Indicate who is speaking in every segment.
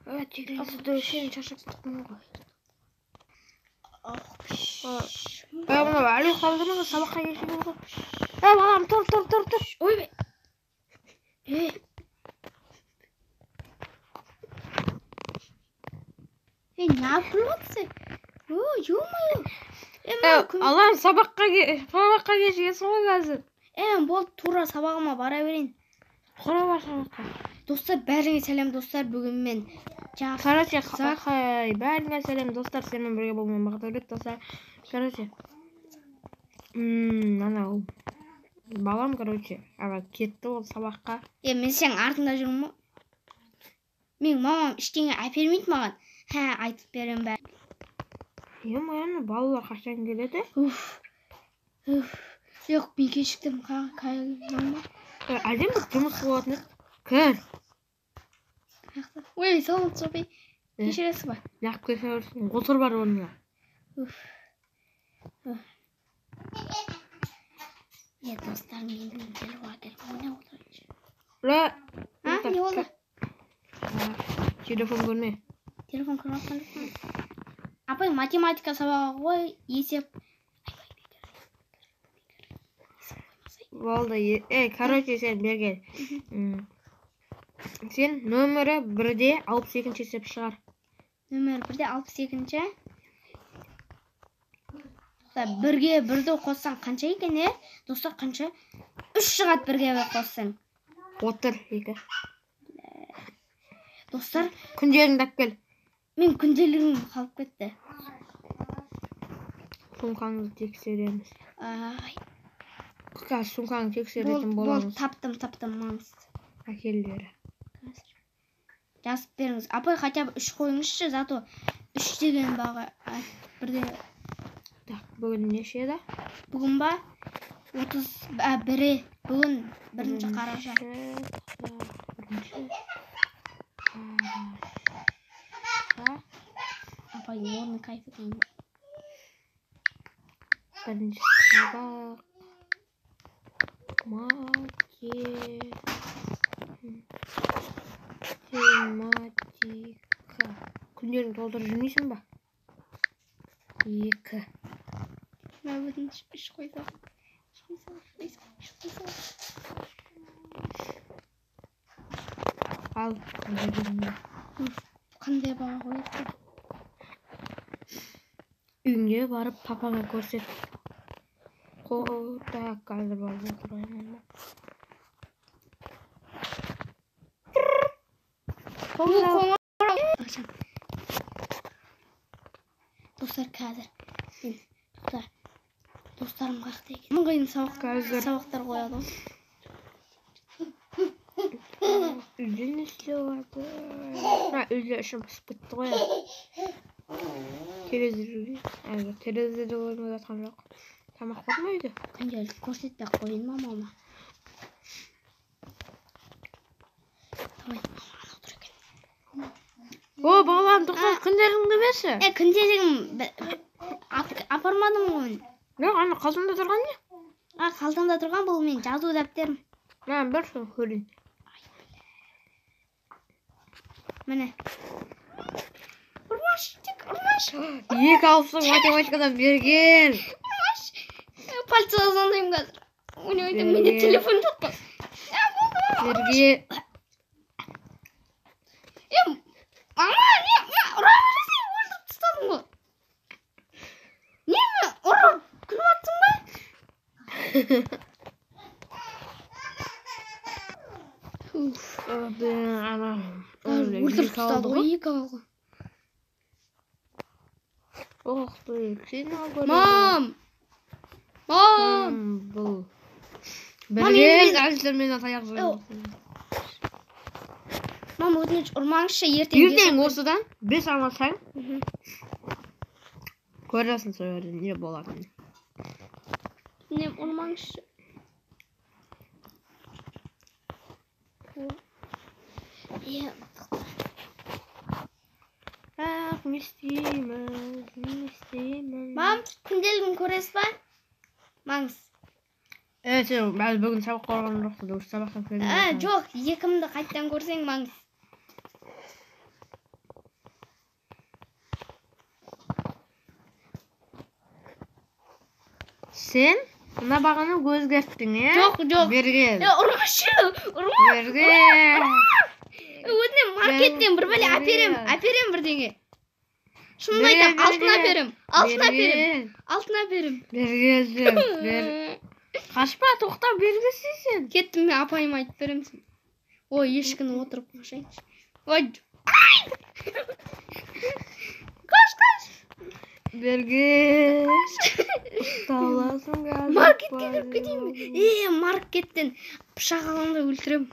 Speaker 1: Телевизорды өшірейін, шаршап кеттім ғой. Мынау әлі ұйықтап жатыр ма? Сабаққа кешігемін ғой. Балам, тұр, тұр, тұр, тұр.
Speaker 2: Ойбай. Неғып күліп отырсың? О, ё-моё.
Speaker 1: Аллам, сабаққа кешігесің ғой қазір.
Speaker 2: Болды, тура сабағыма бара берейін.
Speaker 1: Құра бар сабаққа.
Speaker 2: Достар, бәріңе сәлем, достар. Бүгін мен
Speaker 1: Короче, бәріңе сәлем, достар. Сенімен бірге болған Бақдәулет, достар. Короче, анау балам, короче, ана кетті ол сабаққа.
Speaker 2: Мен сенің артыңда жүрмін ғой. Менің мамам ештеңе әпермейді маған. Айтып беремін бәрі.
Speaker 1: Ё-моё, балалар қашан келеді?
Speaker 2: Уф. Жоқ, мен кешіктім.
Speaker 1: Әдемі жұмыс болатын еді. Кір.
Speaker 2: Ой, саламатсыз ба? Кешіресіз ба?
Speaker 1: Неғып кешіресің? Отыр бар орныңа.
Speaker 2: Уф. Достар, мен телефонға келіп ойнап отырайыншы. Не болды?
Speaker 1: Телефон көрме.
Speaker 2: Телефон көріп жатқан жоқпын. Апай, математика сабағы ғой, есеп.
Speaker 1: Болды. Короче, сен бері кел. Сен нөмірі 1-де 62-ші есеп шығар.
Speaker 2: Нөмірі 1-де 62-ші. Бірге бірді қоссаң қанша екен, Достар, қанша? 3 шығады бірге бір қоссаң.
Speaker 1: Отыр, 2.
Speaker 2: Достар,
Speaker 1: күнделігіңді алып кел.
Speaker 2: Мен күнделігім қалып кетті.
Speaker 1: Сумкаңды тексереміз. Қазір сумкаңды тексеретін боламыз.
Speaker 2: Болды, таптым, маңыз.
Speaker 1: Әкел бері.
Speaker 2: Жазып беріңіз. Апай, хотя бы 3 қойыңызшы, зато 3 деген баға бірде.
Speaker 1: Так, бүгін неше еді?
Speaker 2: Бүгін ба? 31-і. Бүгін 1 қараша.
Speaker 1: 1 қараша.
Speaker 2: Апай, орны кайф екен.
Speaker 1: 1 сабақ. Математика. Күндеріңді толтырып жүрмейсің ба? 2.
Speaker 2: Мен өтініш 3 қойсам. 3 қойсам.
Speaker 1: Ал, күнделігіңді.
Speaker 2: Қандай баға қояды?
Speaker 1: Үйіңе барып папаңа көрсет. Так, қазір барып отырайын.
Speaker 2: Достар, қазір мен достарым қаяқта екен? Ыңғайын сабақтар қояды ғой.
Speaker 1: Үйде не істеп жатыр? Үйде ішім пысып кетті ғой. Терезеде ойнап жатқан жоқ. Тамақ бар ма үйде?
Speaker 2: Күнделік көрсетпей ақ қояйын мамама. Давай, мама анау тұр екен.
Speaker 1: О, балам, тоқта, күнделігіңді берші.
Speaker 2: Күнделігім апармадым ғой мен.
Speaker 1: Жоқ, ана қалтамда тұрған не?
Speaker 2: Қалтамда тұрған бұл мен жазу дәптерім.
Speaker 1: Мә, бір соны көрейін.
Speaker 2: Міне. Ұрмашы, тек ұрмашы.
Speaker 1: 2 алыпсың математикадан берген.
Speaker 2: Ұрмашы. Полицияға звондаймын қазір. Ойнайды, менде телефон жоқ қой.
Speaker 1: Берген.
Speaker 2: Мама, не, ұра бересің, өлтіріп тастадың ғой. Не, ұрып күліп жатсың ба? Өлтіріп тастады ғой, 2 алғы.
Speaker 1: Ох, ты, сен
Speaker 2: Мам! Мам!
Speaker 1: Бұл. Берген, әлсіздер мені таяқ жейді.
Speaker 2: Мам, өтініш ұрмаңызшы, ертең.
Speaker 1: Ертең осыдан 5 алмасаң, көресің сол жерде не болатынын.
Speaker 2: Не, ұрмаңызшы.
Speaker 1: Не істейміз, не істейміз?
Speaker 2: Мам, күнделігін көресіз ба? Маңыз.
Speaker 1: Сен әлі бүгін сабақ көрген жоқсың, осы сабақтан көрген.
Speaker 2: Жоқ, 2-мді қайтадан көрсең, маңыз.
Speaker 1: Сен мына бағаны өзгерттің, иә?
Speaker 2: Жоқ, жоқ.
Speaker 1: Бері кел.
Speaker 2: Ұрмашы, ұрма.
Speaker 1: Бері кел.
Speaker 2: Өзіне маркеттен бір бәле әперем, әперем бірдеңе. Шынымды айтамын, алтын әперем, алтын әперем, алтын әперем.
Speaker 1: Бері кел сен, бері. Қашпа, тоқта, бері келсей сен.
Speaker 2: Кеттім мен, апайыма айтып беремін сен. Ой, ешкіні отырып қашайыншы. Ой, қаш, қаш.
Speaker 1: Бері кел. Ұсталасың қазір.
Speaker 2: Маркетке кіріп кетейін бе? Маркеттен пышақ аламын да өлтіремін.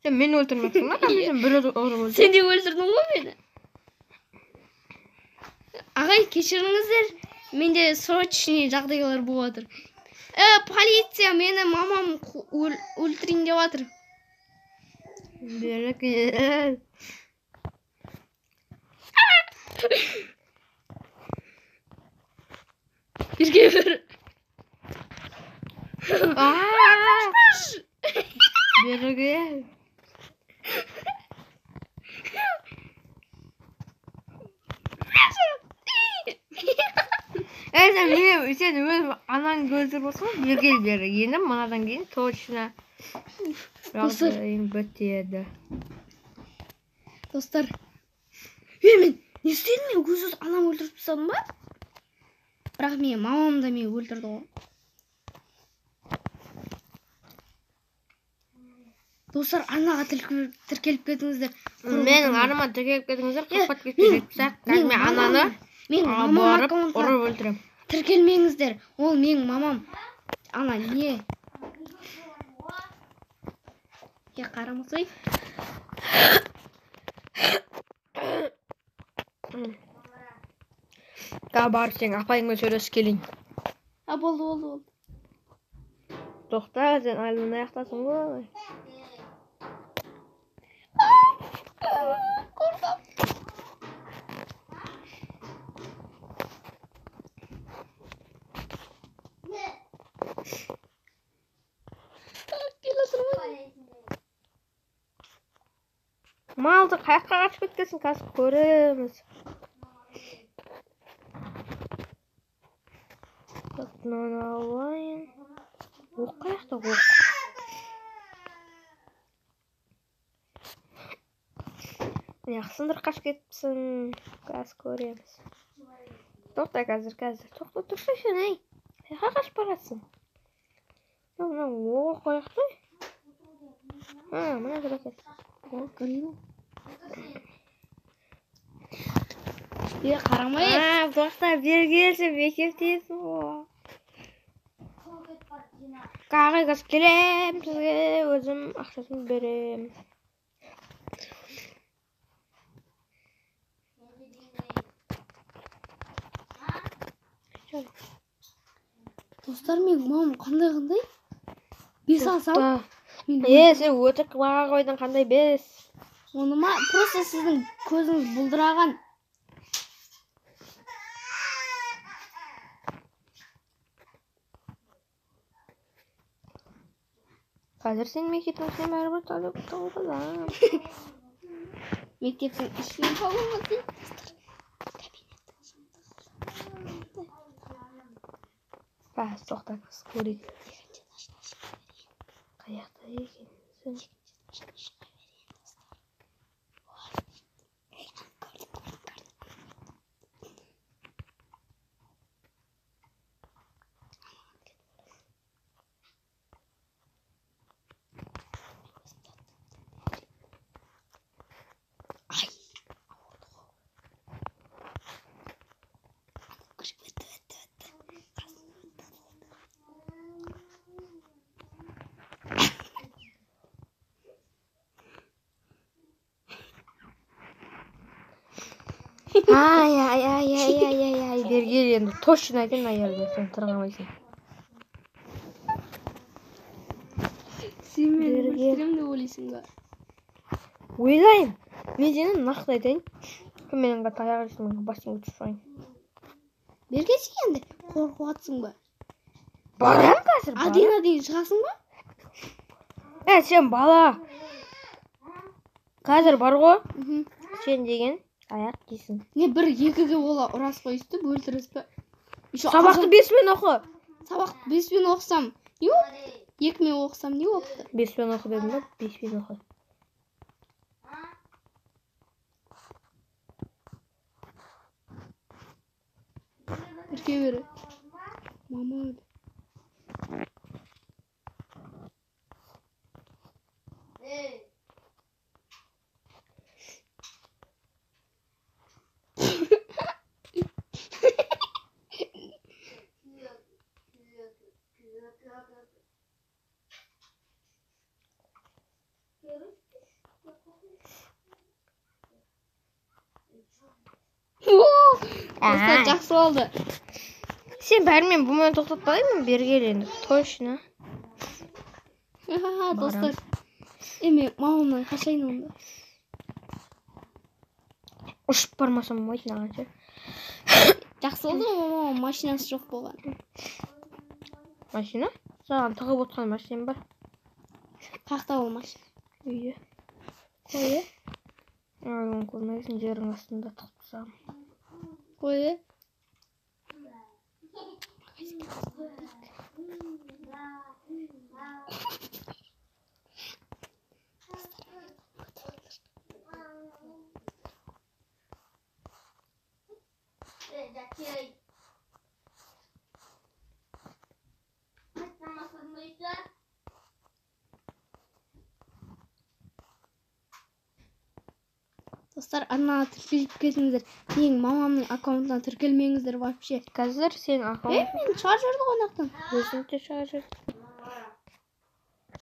Speaker 1: Сен мені өлтірмексің ба? Сен біреуді ұрып өлтір.
Speaker 2: Сен де өлтірдің ғой мені. Ағай, кешіріңіздер, менде срочный жағдайлар болып жатыр. Полиция, мені мамам өлтірейін деп жатыр.
Speaker 1: Бері кел.
Speaker 2: Бірге бір.
Speaker 1: Бері кел. Сен өз анаңды өлтіріп отырсың ғой, бері кел, бері. Енді мынадан кейін точно жағдайың бітеді.
Speaker 2: Достар, мен не істедім? Мен өз анамды өлтіріп тастадым ба? Бірақ мен мамам да мені өлтірді ғой. Достар, арнаға тіркеліп кетіңіздер.
Speaker 1: Менің арнама тіркеліп кетіңіздер, 40 подписчик жетпіс-ақ. Қазір мен ананы
Speaker 2: менің мамам
Speaker 1: барып
Speaker 2: аккаунтына
Speaker 1: ұрып өлтіремін.
Speaker 2: Тіркелмеңіздер. Ол менің мамам. Ана не? Қарамасай.
Speaker 1: Барып сен апайыңмен сөйлесіп келейін.
Speaker 2: Болды, болды, болды.
Speaker 1: Тоқта, сен әлі мына жақтасың ғой.
Speaker 2: Қорқам.
Speaker 1: Малды қаяққа қашып кеткенсің, қазір көреміз. Мынаны алайын. Оқ қаяқта, оқ? Мына сындырып қашып кетіпсің. Қазір көреміз. Тоқта, қазір, қазір. Тоқта, тұршы сен, ей. Қаяққа қашып баратсың? Мына оқ қаяқта? Мына тұр екен.
Speaker 2: Оқ көрейін. Қарамай.
Speaker 1: Тоқта, бері келші, мектептесің ғой. Ағай, қазір келем, сізге өзім ақшасын берем.
Speaker 2: Достар, менің мамам қандай-қандай? 5 алсам?
Speaker 1: Сен өтірік баға қойдың, қандай 5?
Speaker 2: Оны ма? Просто сіздің көзіңіз бұлдыраған.
Speaker 1: Қазір сен мектептің ішінен бәрібір тауып аламын.
Speaker 2: Мектептің ішінен тауып аламын.
Speaker 1: Қазір тоқта, көрейік. Қаяқта екенсің? Ай, ай, ай, ай, ай, ай, ай, бері кел енді, точно айтайын, мына жерде сен тұра алмайсың.
Speaker 2: Сен мені өлтіремін деп ойлайсың ба?
Speaker 1: Ойлаймын. Мен сені нақты айтайын. Кім менің таяқ жесін, мен басыңа түсіп шығайын.
Speaker 2: Бері келсей енді, қорқып жатсың ба?
Speaker 1: Барам қазір, барам.
Speaker 2: Адина дейін шығасың ба?
Speaker 1: Сен бала. Қазір бар ғой. Сен деген аяқ кисін.
Speaker 2: Не, 1-2-ге бола ұрас қой өстіп, өлтіресіз бе?
Speaker 1: Сабақты 5-мен оқы.
Speaker 2: Сабақ 5-пен оқысам, не болыпты? 2-мен оқысам, не болыпты?
Speaker 1: 5-пен оқы дедім ба? 5-пен оқы.
Speaker 2: Тіркей бері. Мама өлді. Достар, жақсы болды.
Speaker 1: Сен бәрімен бұмен тоқтатпаймын, бері кел енді. Точно.
Speaker 2: Достар. Мен мамамнан қашайын онда.
Speaker 1: Ұшып бармасам болмайды маған ше.
Speaker 2: Жақсы болды ғой, мамамның машинасы жоқ болған.
Speaker 1: Машина? Саған тығып отқан машинам бар.
Speaker 2: Қақта ол машина?
Speaker 1: Үйде. Қой, оны көрмейсің, жердің астында тығып тастағанмын.
Speaker 2: Қой. Достар, арнаға тіркеліп кетіңіздер. Менің мамамның аккаунтына тіркелмеңіздер вообще.
Speaker 1: Қазір сен аккаунт.
Speaker 2: Мен шығарып жіберді ғой анақтан.
Speaker 1: Өзің де шығарып жіберді.